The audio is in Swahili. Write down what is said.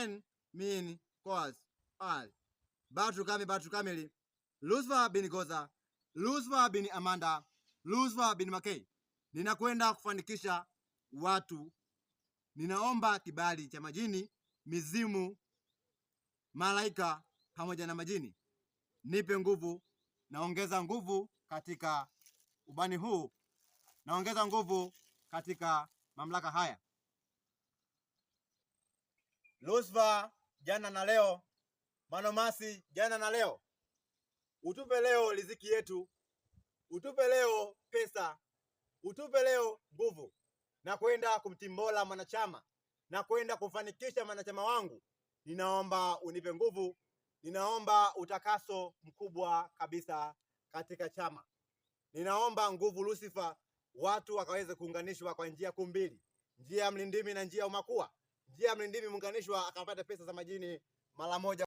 N Min Koaz Al Batu Kami Batu Kamili Lucifer bin Goza Lucifer bin Amanda Lucifer bin Makei. Ninakwenda kufanikisha watu, ninaomba kibali cha majini, mizimu, malaika pamoja na majini. Nipe nguvu, naongeza nguvu katika ubani huu, naongeza nguvu katika mamlaka haya. Lucifer jana na leo, Manomasi jana na leo, utupe leo riziki yetu, utupe leo pesa, utupe leo nguvu, na kwenda kumtimbola mwanachama na kwenda kufanikisha mwanachama wangu. Ninaomba unipe nguvu, ninaomba utakaso mkubwa kabisa katika chama. Ninaomba nguvu Lucifer, watu wakaweze kuunganishwa kwa njia kuu mbili, njia ya mlindimi na njia ya umakua. Njia ya mlindimi muunganishwa akapata pesa za majini mara moja.